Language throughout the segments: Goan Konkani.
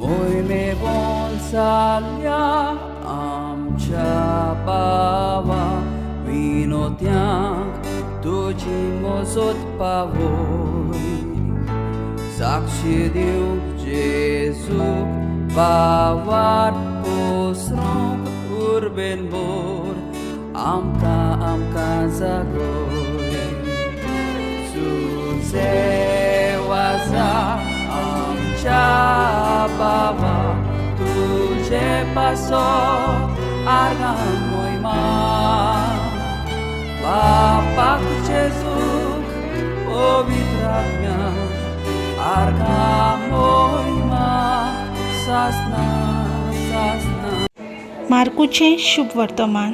मोहिमेवन जाल्या आमच्या बाबा विनोत्यांक तुजी मोजत पावय साक्षी दिवंक जेजूक बावार पसरूंक उर्बेन भर आमकां आमकां जागय तुजें वाजा आमच्या बाबा तुजे पासत आर्गां मोहिमा बापाक जेजूक पवित्र आत्म्याक आर्गां मोहिमा सासना सासना. मार्कूचें शुभ वर्तमान.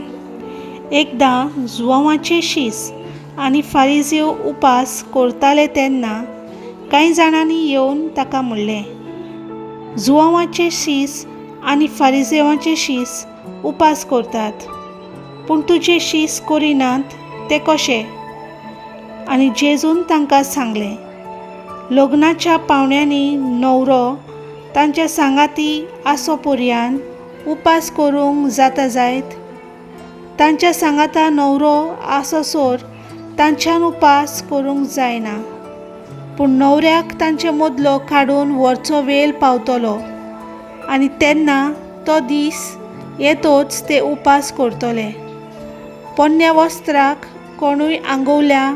एकदां जुवांवाचे शीस आनी फारिजेव उपास करताले तेन्ना कांय जाणांनी येवन ताका म्हणलें, जुवांवाचे शीस आनी फारिजेवांचे शीस उपास करतात, पूण तुजे शीस करिनात ते कशे? आनी जेजून तांकां सांगलें, लग्नाच्या पावण्यांनी न्हवरो तांच्या सांगाती आसो पर्यान उपास करूंक जाता जायत? तांच्या सांगाता न्हवरो आसोसर तांच्यान उपास करूंक जायना. पूण न्हवऱ्याक तांचे मदलो काडून व्हरचो वेळ पावतलो आनी तेन्ना तो दीस येतोच ते उपास करतले. पोन्न्या वस्त्राक कोणूय आंगवल्या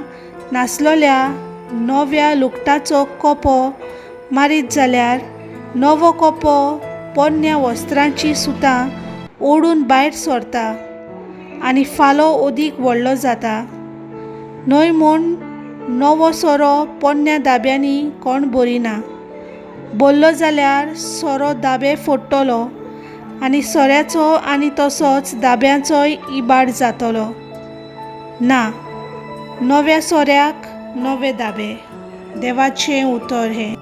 नासलोल्या नव्या लुगटाचो कोपो मारीत जाल्यार नवो कोपो पोन्न्या वस्त्रांचीं सुतां ओडून भायर सरता आनी फालो अदीक व्हडलो जाता. न्हय म्हूण नवो सोरो पोन्न्या दाब्यांनी कोण भरिना. भरलो जाल्यार सोरो दाबे फोडटलो आनी सोऱ्याचो आनी तसोच दाब्यांचोय इबाड जातलो. ना, नव्या सोऱ्याक नवे दाबे. देवाचें उतर हें.